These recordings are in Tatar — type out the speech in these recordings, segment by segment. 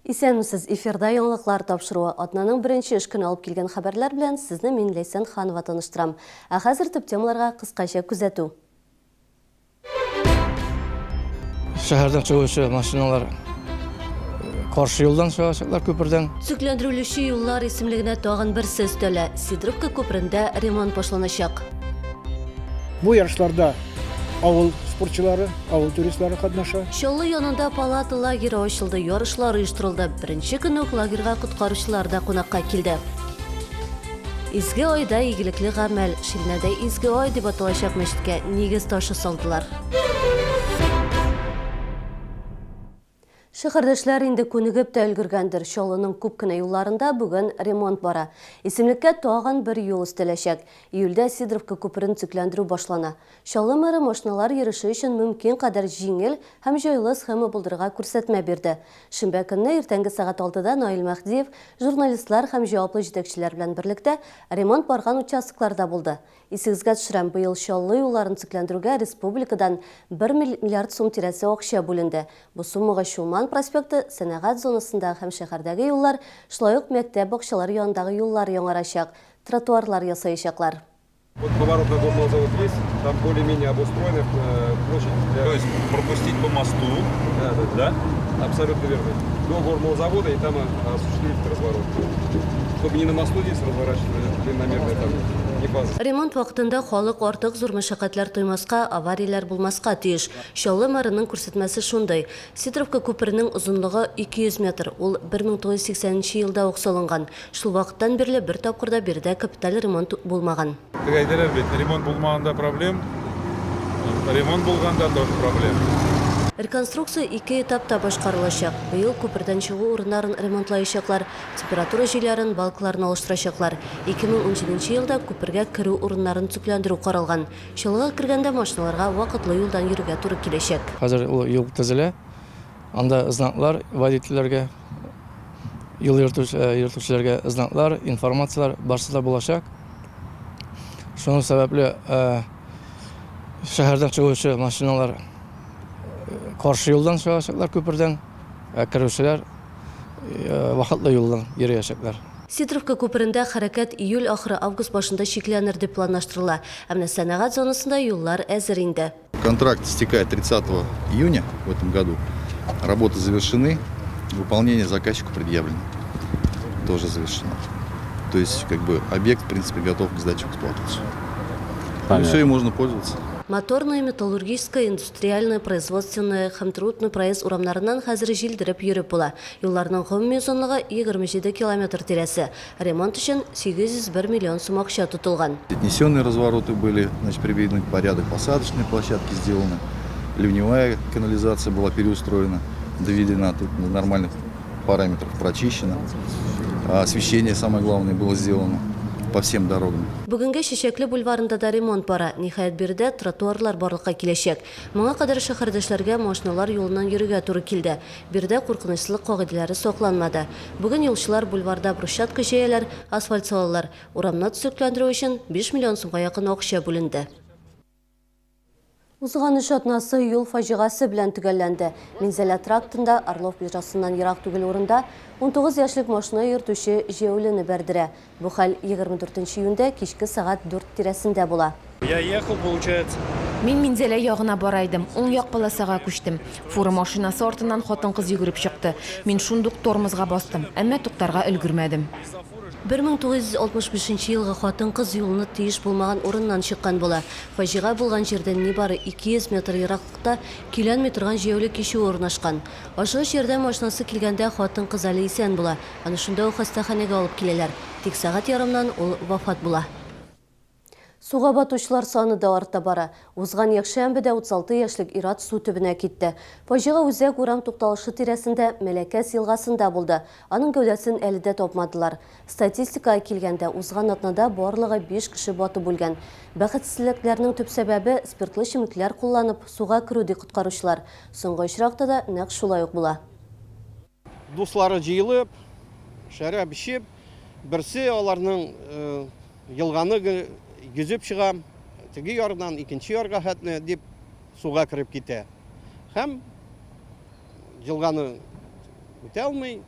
Исәнмесез, эфирда яңалыклар тапшыруы. Атнаның беренче эш көне алып килгән хәбәрләр белән сезне мин Ләйсән Ханова таныштырам. Ә хәзер төп темаларга кыскача күзәтү. Шәһәрдән чыгучы машиналар каршы юлдан чыгачаклар күпердән. Төзекләндерелүче юллар исемлегенә тагын берсе өстәлә. Сидоровка күперендә ремонт башланачак. Бу ярышларда авыл спортчылары, авыл туристлары катнаша. Чаллы янында палата лагере ачылды, ярышлар оештырылды. Беренче көнне үк лагерьга коткаручылар да кунакка килде. Изге айда игелекле гамәл. Шилнәдә Изге ай дип аталачак мәчеткә нигез ташы салдылар. Шәһәрдәшләр инде күнегеп тә өлгергәндер, Чаллының күп кенә юлларында бүген ремонт бара. Исемлеккә тагын бер юл өстәләчәк. Июльдә Сидоровка күперен төзекләндерү башлана. Чаллы мэры машиналар йөреше өчен мөмкин кадәр җиңел һәм җайлы схема булдырырга күрсәтмә бирде. Шимбә көнне иртәнге сәгать алтыда Наил Мәһдиев журналистлар һәм җаваплы җитәкчеләр белән берлектә ремонт барган участокларда булды. Исегезгә төшерәм, быел Чаллы юлларын төзекләндерүгә республикадан бер миллиард сум тирәсе акча бүленде. Бу суммага Чулман проспекты, сәнәгать зонасындагы һәм шәһәрдәге юллар, шулай ук мәктәп-бакчалар янындагы юллар яңарачак, тротуарлар ясаячаклар. Вот поворот на Гормолзавод есть, там более-менее обустроена площадь для... То есть пропустить по мосту, Да, да, да? Абсолютно верно. До Гормолзавода и там осуществить разворот. Чтобы не на мосту здесь разворачивали, длинномерная там не фаза. Ремонт вакытында халык артык зур мәшәкатьләр тоймаска, аварияләр булмаска тиеш. Чаллы мэрының күрсәтмәсе шундый. Сидоровка күперенең озынлыгы 200 метр, ул 1980 нче елда ук салынган. Шул вакыттан бирле бер тапкыр да биредә капиталь ремонт булмаган. Теге әйтәләр бит, ремонт булмаганда проблем, ремонт булганда тоже проблем. Реконструкция ике этапта башкарылачак. Быел күпердән чыгу урыннарын ремонтлаячаклар, температура җөйләрен, балкаларны алыштырачаклар. 2017 нче елда күпергә керү урыннарын төзекләндерү каралган. Чаллыга кергәндә машиналарга вакытлы юлдан йөрергә туры киләчәк. Хәзер ул юл төзелә. Анда знаклар водительләргә, юл йөртүчеләргә знаклар, информацияләр барсы да булачак. Шуның сәбәпле шәһәрдән чыгучы машиналар каршы юлдан чыгачаклар күпердән, ә керүчеләр вакытлы юлдан йөриячәкләр. Сидоровка күперендә хәрәкәт июль ахыры-август башында чикләнер дип планлаштырыла. Ә менә сәнәгать зонасында юллар әзер инде. Контракт истекает 30 июня в этом году. Работы завершены, выполнение заказчику предъявлено. Тоже завершено. То есть, как бы, объект, в принципе, готов к сдаче в эксплуатацию. Ну, все, и можно пользоваться. Моторная, Металлургическая, Индустриальная, Производственная һәм Трудный проезд урамнарыннан хәзер җилдереп йөреп була. Юлларның гомуми озынлыгы 27 километр тирәсе. Ремонт өчен 801 миллион сум акча тотылган. Отнесенные развороты были, значит, приведены в порядок, посадочные площадки сделаны, ливневая канализация была переустроена, доведена тут до нормальных параметров, прочищена. Освещение, самое главное, было сделано по всем дорогам. Бүгенгә Чәчәкле бульварында да ремонт бара. Ниһаять, биредә тротуарлар барлыкка киләчәк. Моңа кадәр шәһәрдәшләргә машиналар юлыннан йөрергә туры килде. Биредә куркынычсызлык кагыйдәләре сакланмады. Бүген юлчылар бульварда брусчатка җәяләр, асфальт салалар. Урамны төзекләндерү өчен 5 миллион сумга якын акча бүленде. Узган эш атнасы юл фаҗигасе белән төгәлләнде. Минзәлә трактында, Орлов биржасыннан ерак түгел урында, 19 яшьлек машина йөртүче җәяүлене бәрдерә. Бу хәл 24 нче июньдә кичке сәгать дүрт тирәсендә була. Я ехал, получается. Мин Минзәлә ягына бара идем, уң як полосага күчтем. Фура машинасы артыннан хатын-кыз йөгереп чыкты. Мин шундук тормозга бастым, әмма туктарга өлгермәдем. 1965 нче елгы хатын-кыз юлны тиеш булмаган урыннан чыккан була. Фаҗига булган җирдән нибары 200 метр ераклыкта көйләнми торган җәяүле кичүе урнашкан. Ашыгыч ярдәм машинасы килгәндә хатын-кыз әле исән була. Аны шунда ук хастаханәгә алып киләләр. Тик сәгать ярымнан ул вафат була. Суга батучылар саны да арта бара. Узган якшәмбедә 36 яшьлек ир-ат су төбенә китте. Фаҗига Үзәк урам тукталышы тирәсендә Мәләкәс елгасында булды. Аның гәүдәсен әле дә тапмадылар. Статистикага килгәндә, узган атнада барлыгы биш кеше батып үлгән. Бәхетсезлекләрнең төп сәбәбе, спиртлы эчемлекләр кулланып, суга керү, ди коткаручылар. Соңгы очракта да нәкъ шулай ук була. Дуслары җыелып, шәраб эчеп, берсе аларның елганы йөзеп чыга, теге ярдан икенче ярга хәтле дип суга кереп китә. Һәм елганы үтә алмый.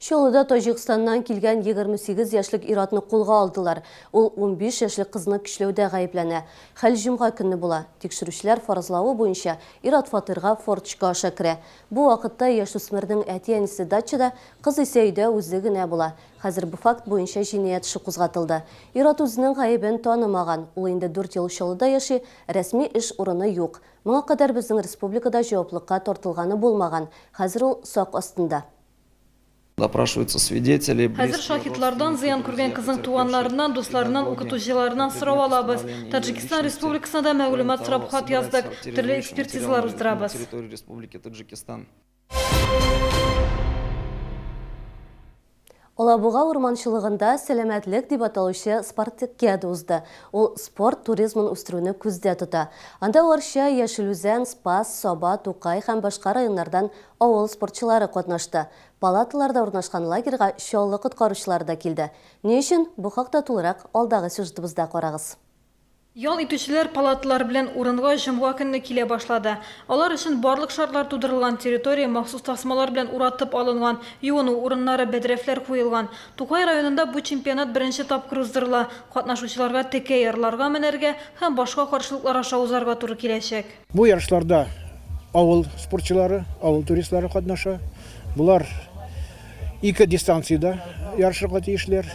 Чаллыда Таҗикстаннан килгән 28 яшьлек ир-атны кулга алдылар. Ул 15 яшьлек кызны көчләүдә гаепләнә. Хәл җомга көнне була. Тикшерүчеләр фаразлавы буенча, ир-ат фатирга форточка аша керә. Бу вакытта яшүсмернең әти-әнисе дачада, кыз исә өйдә үзе генә була. Хәзер бу факт буенча җинаять эше кузгатылды. Ир-ат үзенең гаебен танымаган. Ул инде дүрт ел Чаллыда яши, рәсми эш урыны юк. Моңа кадәр безнең республикада җаваплыкка тартылганы булмаган. Хәзер ул сак астында. Допрашиваются свидетели, Хәзер близкие шаһитлардан, зыян родственники, күргән друзья кызның потерпевшей туганнарыннан, дусларыннан, педагоги, укытучыларыннан на сорау предмет алабыз. установления Таҗикстан личности. Республикасына да Кроме мәгълүмат того, сорап хат собирается яздык, төрле характеризующий экспертизалар материал на уздырабыз. территории Республики Таджикистан. Алабуга урманчылыгында Сәламәтлек дип аталучы спартакиада узды. Ул спорт туризмын үстерүне күздә тота. Анда Арча, Яшел Үзән, Спас, Саба, Тукай һәм башка районнардан авыл спортчылары катнашты. Палаталарда урнашкан лагерьга Чаллы коткаручылары да килде. Ни өчен? Бу хакта тулырак алдагы сюжетыбызда карагыз. Ял итүчеләр палаталар белән урынга җомга көнне килә башлады. Алар өчен барлык шартлар тудырылган, территория махсус тасмалар белән уратып алынган, юыну урыннары, бәдрәфләр куелган. Тукай районында бу чемпионат беренче тапкыр уздырыла. Катнашучыларга текә ярларга менәргә һәм башка каршылыклар аша узарга туры киләчәк. Бу ярышларда авыл спортчылары, авыл туристлары катнаша. Болар ике дистанциядә ярышырга тиешләр.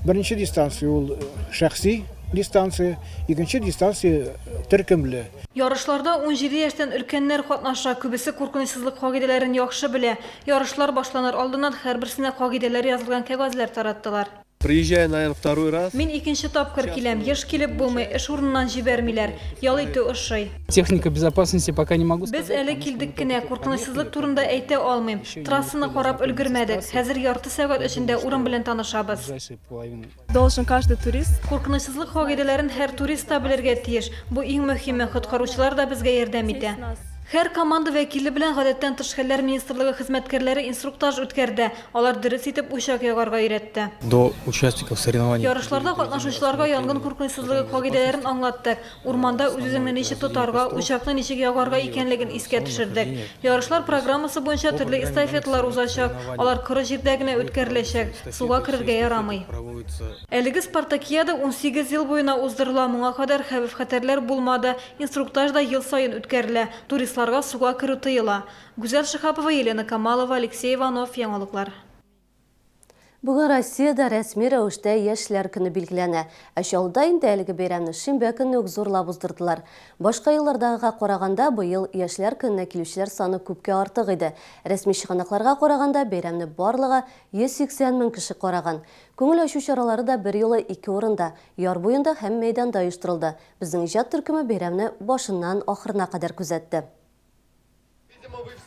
Беренче дистанция ул шәхси дистанция, икенче дистанция төркемле. Ярышларда 17 яшьтән өлкәннәр катнаша, күбесе куркынычсызлык кагыйдәләрен яхшы белә. Ярышлар башланыр алдыннан һәрберсенә кагыйдәләр язылган кәгазьләр тараттылар. Приезжаю, наверное, второй раз. Мин икенче тапкыр киләм, еш килеп булмый, эш урыныннан җибәрмиләр. Ял итү ошый. Техника безопасности пока не могу Без сказать, әле потому что мы килдек только кенә, тут куркынычсызлык подъехали, турында только әйтә алмыйм. еще не Трассаны успели карап ознакомиться с өлгермәдек. трассой. Хәзер ярты сәгать Я эчендә думаю, урын что белән в танышабыз. ближайшие половину Должен каждый турист. Куркынычсызлык кагыйдәләрен һәр турист та белергә тиеш. Бу иң мөһиме, коткаручылар да безгә ярдәм итә. Һәр команда вәкиле белән Гадәттән тыш хәлләр министрлыгы хезмәткәрләре инструктаж үткәрде. Алар дөрес итеп учак ягарга өйрәтте. До участников соревнований. Ярышларда катнашучыларга янгын куркынычсызлыгы кагыйдәләрен аңлаттык. Урманда үз-үзеңне ничек тотарга, учакны ничек ягарга икәнлеген искә төшердек. Ярышлар программасы буенча төрле эстафеталар узачак. Алар коры җирдә генә үткәреләчәк, суга керергә ярамый. Әлеге спартакиада 18 ел буена уздырыла, моңа кадәр хәвеф-хәтәрләр булмады. Инструктаж да ел саен үткәрелә. Туристларга суга керү тыела. Гүзәл Шиһапова, Елена Камалова, Алексей Иванов, Яңалыклар. Бүген Россиядә рәсми рәвештә Яшьләр көне билгеләнә. Ә Чаллыда инде әлеге бәйрәмне шимбә көнне үк зурлап уздырдылар. Башка еллардагыга караганда, быел Яшьләр көненә килүчеләр саны күпкә артык иде. Рәсми чыганакларга караганда, бәйрәмне барлыгы 180 мең кеше караган. Күңел ачу чаралары да берьюлы ике урында, яр буенда һәм мәйданда оештырылды. Безнең иҗат төркеме бәйрәмне башыннан ахырына кадәр күзәтте.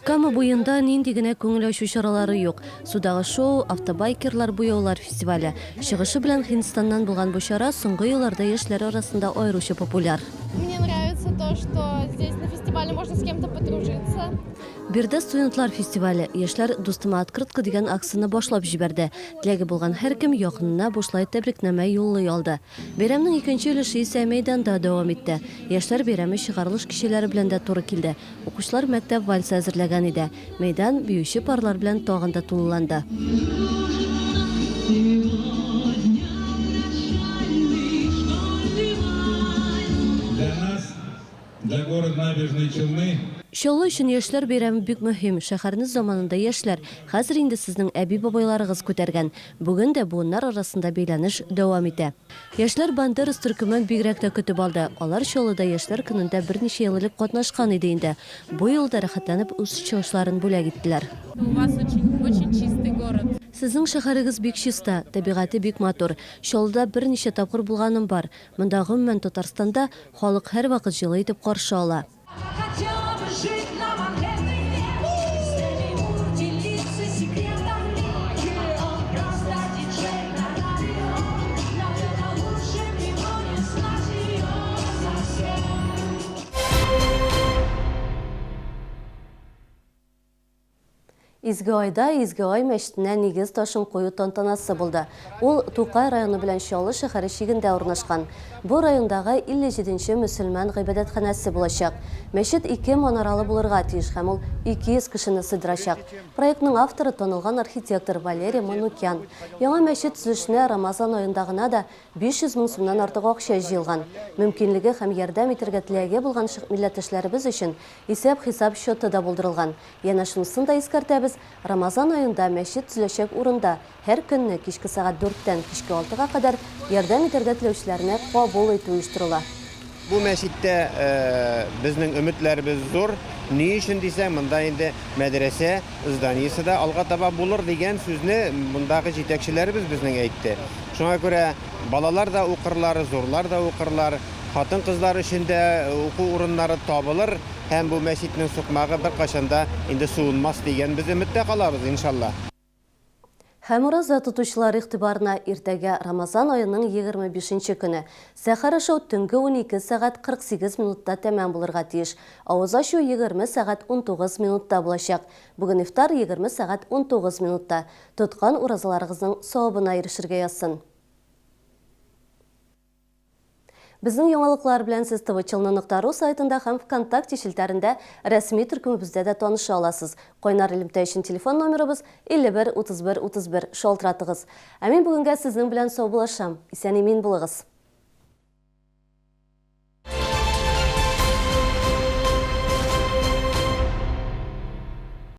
Кама буенда нинди генә күңел ачу чаралары юк. Судагы шоу, автобайкерлар, буяулар фестивале. Чыгышы белән Һиндстаннан булган бу чара соңгы елларда яшьләр арасында аеруча популяр. Мне нравится то, что здесь на фестивале можно с кем-то подружиться. Биредә студентлар фестивале, Яшьләр дустыма открытка дигән акцияне башлап җибәрде. Теләге булган һәркем якынына бушлай тәбрикнамә юллый алды. Бәйрәмнең икенче өлеше исә мәйданда дәвам итте. Яшьләр бәйрәме чыгарылыш кичәләре белән дә туры килде. Укучылар мәктәп вальсы әзерләгән иде. Мәйдан биюче парлар белән тагын да тулыланды. Для город Набережные Челны. Чаллы өчен яшьләр бәйрәме бик мөһим. Шәһәрне заманында яшьләр, хәзер инде сезнең әби-бабайларыгыз күтәргән. Бүген дә буыннар арасында бәйләнеш дәвам итә. Яшьләр Бандерос төркемен бигрәк тә көтеп алды. Алар Чаллыда Яшьләр көнендә берничә ел элек катнашкан иде инде. Бу юлы да рәхәтләнеп үз чыгышларын бүләк иттеләр. У вас очень, очень чистый город. Сезнең шәһәрегез бик чиста, табигате бик матур. Чаллыда берничә тапкыр булганым бар. Монда, гомумән, Татарстанда халык һәрвакыт җылы итеп каршы ала. Изге айда Изге Ай мәчетенә нигез ташын кую тантанасы булды. Ул Тукай районы белән Чаллы шәһәре чигендә урнашкан. Бу райондагы 57 нче мөселман гыйбадәтханәсе булачак. Мәчет ике манаралы булырга тиеш һәм ул 200 кешене сыйдырачак. Проектның авторы, танылган архитектор Валерий Манукян. Яңа мәчет төзелешенә Рамазан аенда гына да 500 мең сумнан артык акча җыелган. Мөмкинлеге һәм ярдәм итәргә теләге булган милләттәшләребез өчен исәп-хисап счеты да булдырылган. Янә шунысын да искәртәбез, Рамазан аенда мәчет төзеләчәк урында һәр көнне кичке сәгать дүрттән кичке алтыга кадәр ярдәм итәргә теләүчеләрне кабул итү оештырыла. Бу мәчеттә безнең өметләребез зур. Ни өчен дисәң, монда инде мәдрәсә зданиесе дә алга таба булыр дигән сүзне мондагы җитәкчеләребез безнең әйтте. Шуңа күрә балалар да укырлар, зурлар да укырлар, хатын-кызлар өчен дә уку урыннары табылыр. Һәм бу мәчетнең сукмагы беркайчан да инде суынмас дигән без өметтә калабыз, иншалла. Һәм ураза тотучылар игътибарына иртәгә Рамазан аеның 25 нче көне. Сәхәр ашау төнге 12 сәгать 48 минутта тәмам булырга тиеш. Авыз ачу 20 сәгать 19 минутта булачак. Бүген ифтар 20 сәгать 19 минутта. Тоткан уразаларыгызның савабына ирешергә язсын. Безнең яңалыклар белән сез tvchelny.ru сайтында һәм ВКонтакте челтәрендә рәсми төркемебездә дә таныша аласыз. Кайнар элемтә өчен телефон номерыбыз 51 31 31 шалтыратыгыз. Ә мин бүгенгә сезнең белән саубуллашам. Исән-имин булыгыз!